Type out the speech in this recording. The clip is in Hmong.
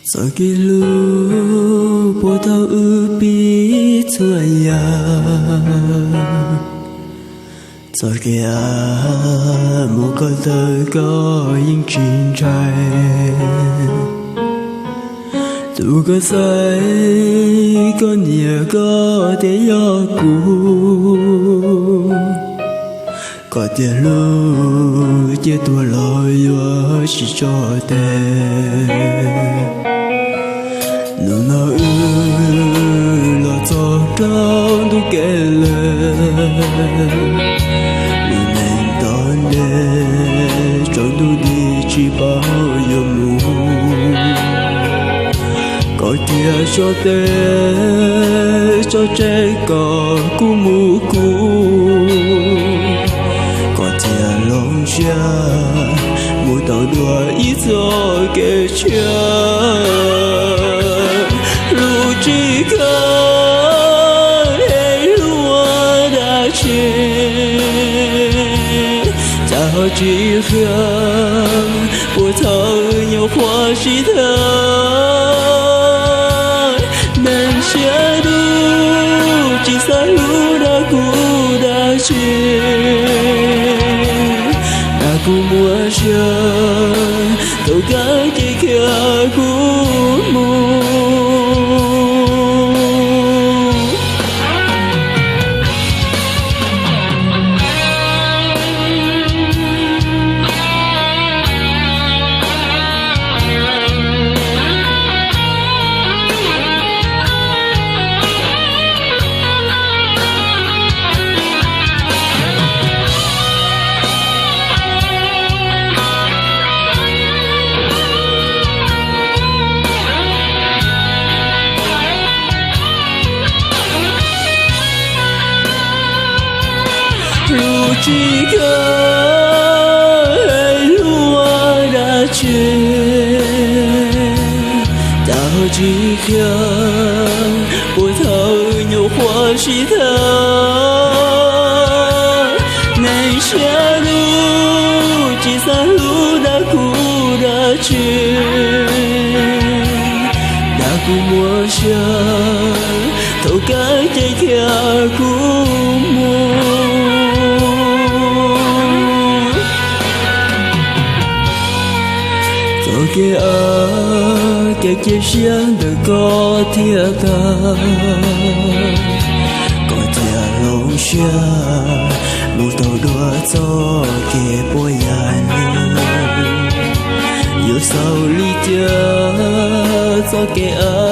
Txoj kev hlub puag thaum wb pib txhua yam, txoj kev av mus koj tawm koj yeej tsis ntshai. Tus koj xaiv koj nyiam koj tias yog kuv, koj tias hlub ces tuag los yuav tsis tso tes. Hnub no wb los txog rau ntu kev lawm, lub neej nto ntev tsaus ntuj nti tsis paub yuav mus. Koj tias tso tes tso tseg kom kuv mus kuv, koj thiaj los siab mus tau dua ib txoj kev tshiab. Hlub tsis kawg es hlub ua dab tsi, cas ho tsis qhia puag thaum nyuam qhuav sib tham. Neeg siab dub tsis xav hlub dag kuv dab tsi, dag kuv muaj sia, thaum kawg ces khiav kuv mus. Hlub tsis kawg es hlub ua dab tsi, cas ho tsis qhia puag thaum nyuam qhuav sib tham. Neeg siab dub tsis xav hlub dag kuv dab tsi, dag kuv muaj sia, thaum kawg ces khiav kuv mus. Txoj kev av kev cia siab ntawm koj thiaj tag, koj thiaj hloov siab mus tau dua txoj kev puas yam no. Yuav xaus li cas txoj kev av